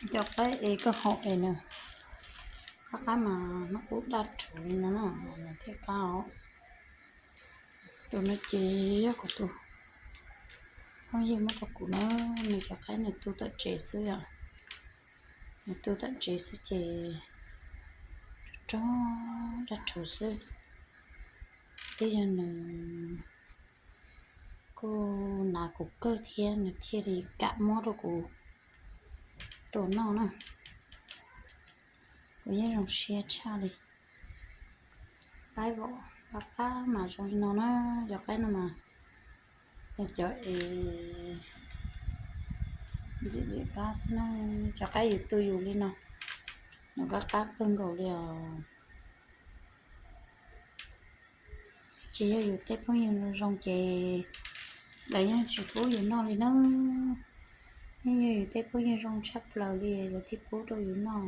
Cov qaib es koj haus es nws qab qab mas hnub qub daj rhuv li no na, nws thiaj qab os. Tus no ces yog kuv tus phooj ywg muab rau kuv na, nws cov qaib nws tu tom tsev xwb os. Nws tu tom tsev xwb ces rog rog daj rhuv xwb. Twb yog nws kuj hnav kuv kawg thiab nws thiaj li kam muab rau kuv tua noj na. Kuv yeej zoo siab tshaj li. Qaib vom qab qab mas zoo li no na, cov qaib no mas yog cov es ntxim ntxim qab xwb na. Cov qaib yus tu yus li no, nws qab qab kawg nkaus li os. Tsis yog yus tej phooj ywg zoo ces lawv yeej tsis pub yus noj li na. Yeej yog yus tej phooj ywg zoo tshaj plaws li lawv thiaj pub rau yus noj.